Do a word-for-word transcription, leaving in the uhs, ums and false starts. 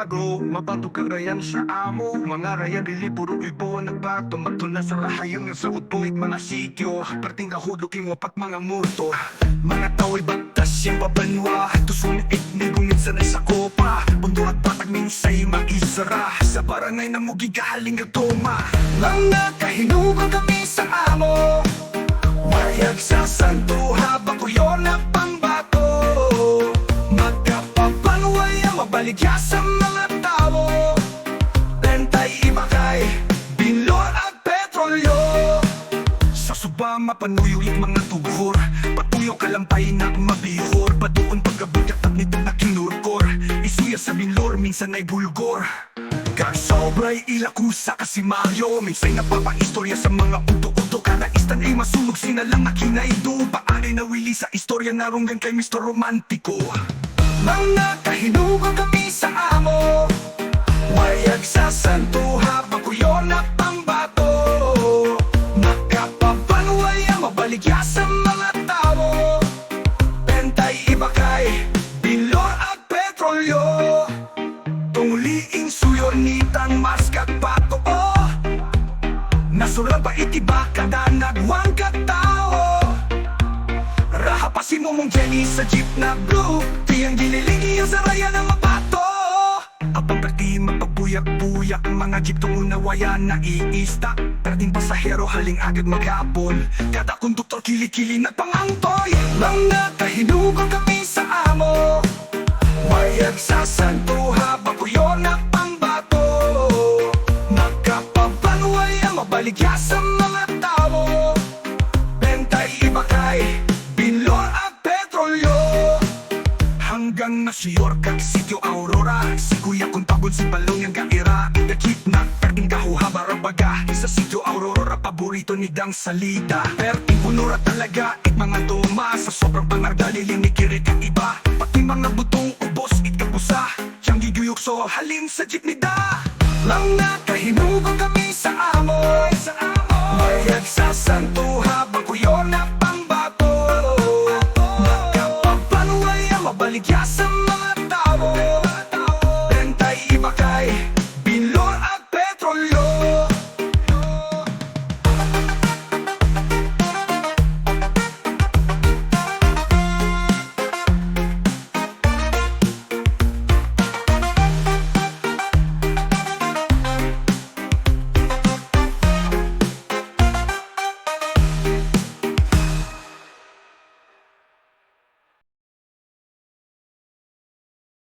Bro, mabato ka rayan sa amo, manga rayan dili puro ibo na bato, mato na sa rahayon nga sa utboy, manga sityo, perting kahudlo king wapat manga multo. Manga taw i bagtas yang babanwa, tusun it ni gumin sa nay sakopa, bundo at patag minsay maisara, sa barangay na mugi gahaling gatoma. Manga kahinuga kami sa amo, mayag sa santo ha bakuyo na pangbato. Magkapabanwa ya mabaligya sa manga tawo. Pentay ibakay, binlor ag petrolyo. Sa suba mapanuyo it manga tughor, patuyo kalampay na mabihor, paduon pagabot ya taknit na kinurkor. Isuya sa binlor, minsan ay bulgor. Kag sobra i laku sa kasimaryo, minsay napapaistorya sa manga uto-uto, kada istan ay masunog sinalang na kinaido, paanay nawili sa istorya na runggan kay Mister Romantiko. Manga kahinuga kami sa amo, mayag sa santo ha bakuyo na pangbato. Magkapabanwa ya mabaligya sa manga tawo. Pentay ibakay, binlor ag petrolyo. Tunguli ing suyor nitang maskag patoo, nasoran pa iti bakad a nagwangkat tao. Raha pa si Momong Jenny sa jeep na blue, tiyang gililing iya sa rayan a mabato. Apang perti mapagbuyak-buyak manga jeep, tungo na waya na iista, perting pasahero haling agad magabol. Kada konduktor kili-kili na pangangtoy. Manga kahinuga kami sa amo, mayag sa santo ha bakuyo na pangbato. Magkapabanwa ya mabaligya sa manga tawo. Pentay ibakay, binlor ag petrolyo. Hanggang na suyor kag Sitio Aurora, si Kuya Kuntagon si Balong yang gaira, ida kidnap, perting gaho ha barabaga. Sa Sitio Aurora paborito nidang salida, perting bunura talaga it manga doma, sa sobrang pangarda lilinig irit kang iba, pati manga butong ubos it kapusa, yang giguyukso halin sa jeep nida. Manga kahinuga kami sa amo, mayag sa santo ha bakuyo na pangbato. Magkapabanwa ya mabaligya sa